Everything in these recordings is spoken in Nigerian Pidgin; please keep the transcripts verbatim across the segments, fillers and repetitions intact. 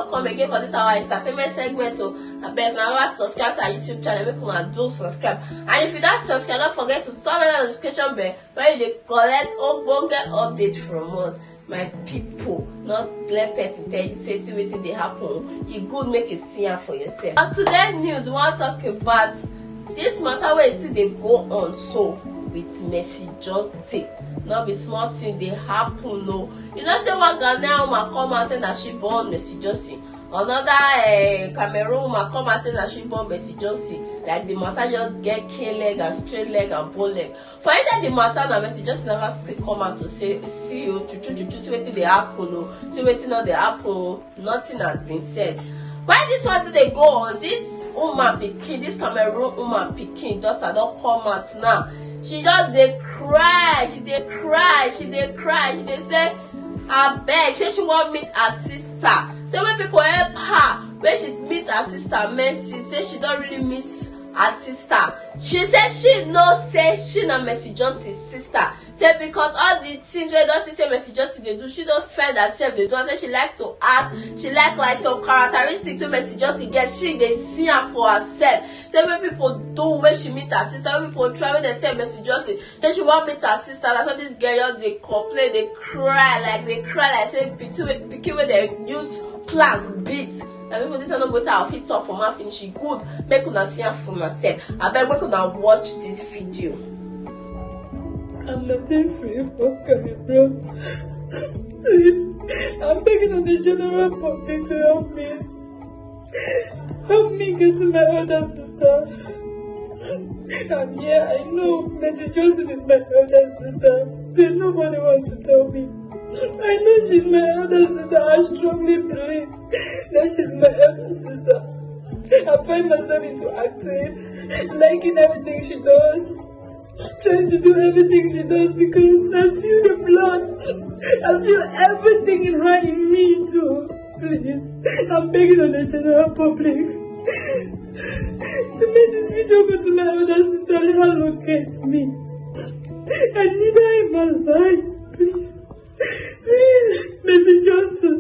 Come again for this our entertainment segment o. Abeg, if una never subscribe to our YouTube channel, make una do subscribe. And if you don subscribe, don't forget to turn on the notification bell, where you dey collect ogbonge update from us. My people, not let person tell you say see wetin dey happen o. E good make you see am for yourself. And today news we wan talk about this matter wey still dey go on so with Mercy Johnson. No be small thing dey happen o. You know say one Ghanaian woman come out say na she born Mercy Johnson. Another uh, Cameroon woman come out say na she born Mercy Johnson. Like the matter just get K leg and straight leg and bow leg. For inside the matter na Mercy Johnson never still come out to say see o, true true true true, see wetin dey happen o, see wetin no dey happen o. Nothing has been said. Why this one still dey go on? This woman pikin, this Cameroon woman pikin daughter don come out now. She just dey cry, she dey cry, she dey cry, she dey say abeg, say she wan meet her sister. Say make people help her, make she meet her sister Mercy. Say she don really miss her sister. She say she know say she na Mercy Johnson sister. Say because all the things wey don see say Mercy Johnson dey do, she don find herself dey do am. Say she like to act, she like like some characteristics wey Mercy Johnson get, she dey see am for herself. Say make people do when she meet her sister, make people try when dem tell Mercy Johnson say she wan meet her sister. Na so this girl just dey complain, dey cry like dey cry like say pikin wey pikin wey dem use plank beat. Na people this one no go say I fit talk for mouth finish. E good make una see am for una sef. Abeg make una watch this video. I'm not free for Cameroon. Please, I'm begging on the general public to help me. Help me get to my elder sister. And yeah, I know Mercy Johnson is my elder sister, but nobody wants to tell me. I know she's my elder sister. I strongly believe that she's my elder sister. I find myself into acting, liking everything she does, trying to do everything she does because I feel the blood. I feel everything in her in me too. Please, I'm begging on the general public to make this video go to my elder sister. Let her locate me. I need her in my life. Please, please, Mercy Johnson.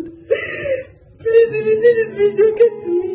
Please, if you see this video, get to me.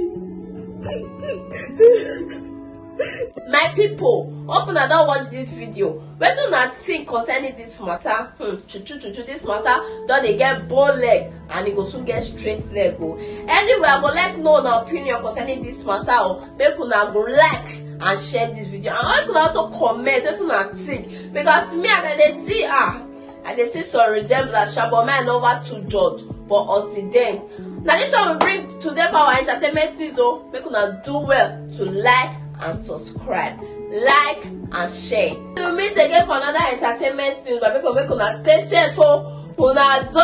My people, hope una don watch this video. Wetin una think concerning this matter? Hmm, true true true true, this matter don dey get bow leg and e go soon get straight leg o. Anyway, I go like know una opinion concerning this matter o. Make una go like and share this video and make una also comment wetin una think, because me as I dey see ah I dey see some resemblance sha, but mine never too judge. But until then, na this one we bring today for our entertainment news o. Make una do well to like and subscribe, like and share. Till we meet again for another entertainment news, my people, make una stay safe o. Una do.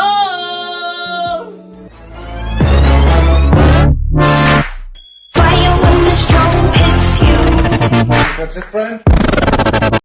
Fire when the storm hits you. That's it, friend.